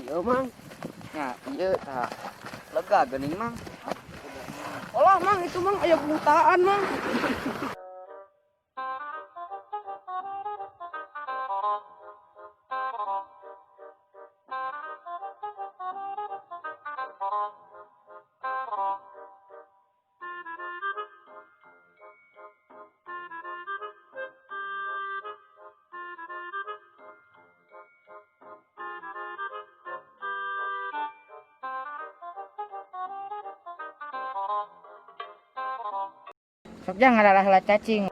Iya, Mang. Nah, iya tah. Lega geuning, Mang. Olah, Mang, itu Mang aya butaan, Mang. Sok jangan adalah cacing.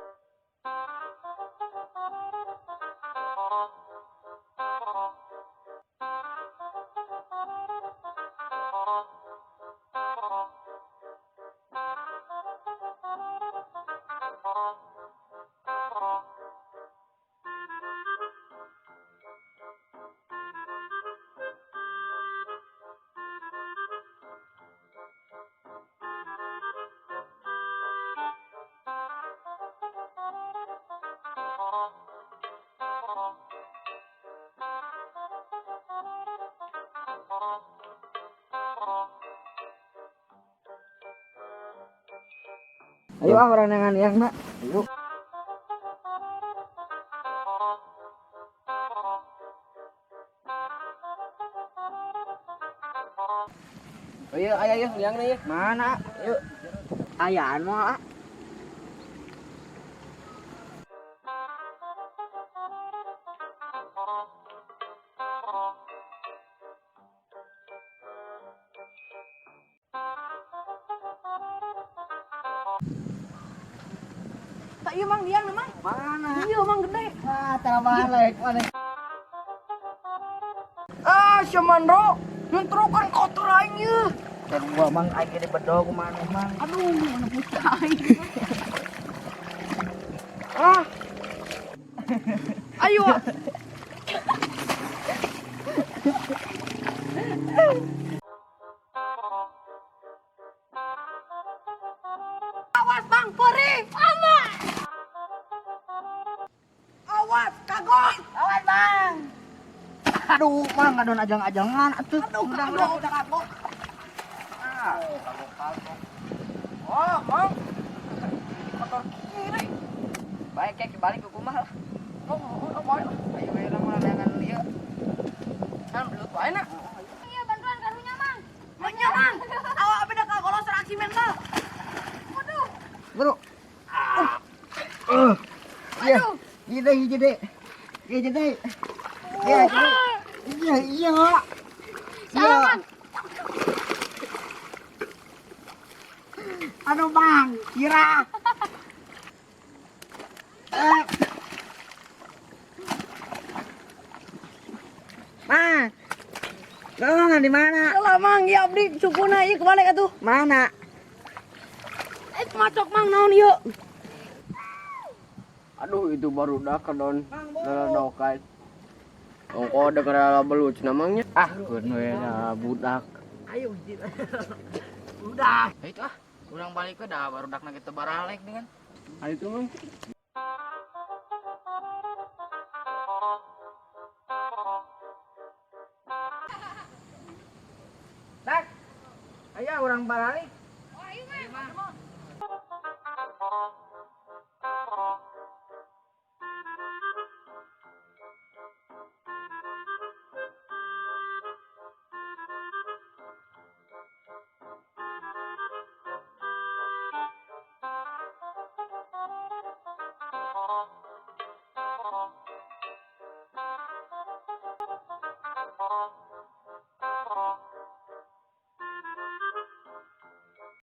Ayo ah orang nengan yang nak. Ayo. Ayo, ayo, ayo, liang nih. Mana? Yuk. Ayaan mau ah. Tak iya, Mang, liang Mang. Mana? Iya, Mang, gede. Ah, terbalik mana? Ah, si Mandro, nyentrokan kotor aing ieu. Dan gua mang aing gede bedog maneh mang. Aduh, mana buta aing. Ah. Ayo. Ah. Awas, Bang, perih. Awas. Awas, kagok. Awas bang. Aduh, mang ngadon ajang-ajangan atuh. Aduh, kagok, udah kagok. Ah, kagok-kagok. Wah, Mang. Kotor kiri. Baik, kayak balik ke rumah lah. Oh, oh, oh, baik lah. Ayo, ayo, lamun neangan ieu. Kan belut wae na. Iya, bantuan karunya, Mang. Nya, Mang. Awak beda kagolos reaksi mental. Waduh. Bro. Iya. Iya deh, iya deh. Iya deh. Iya, iya, iya. Salah, Mang. Aduh bang, kira. Ma, Tolong di mana? Salah, Mang, ya abdi sukuna ieu kebalik atuh. Mana? Eh, macok Mang naon ieu? Aduh, itu baru dah kedon dokan. Ongko ada kerala belut namanya. Ah, keun we da budak. Ayo, udah. Itu ah, urang balik ke dah barudakna kita baralek dengan. Ayo tuh, Mang. Dak, ayo orang balik.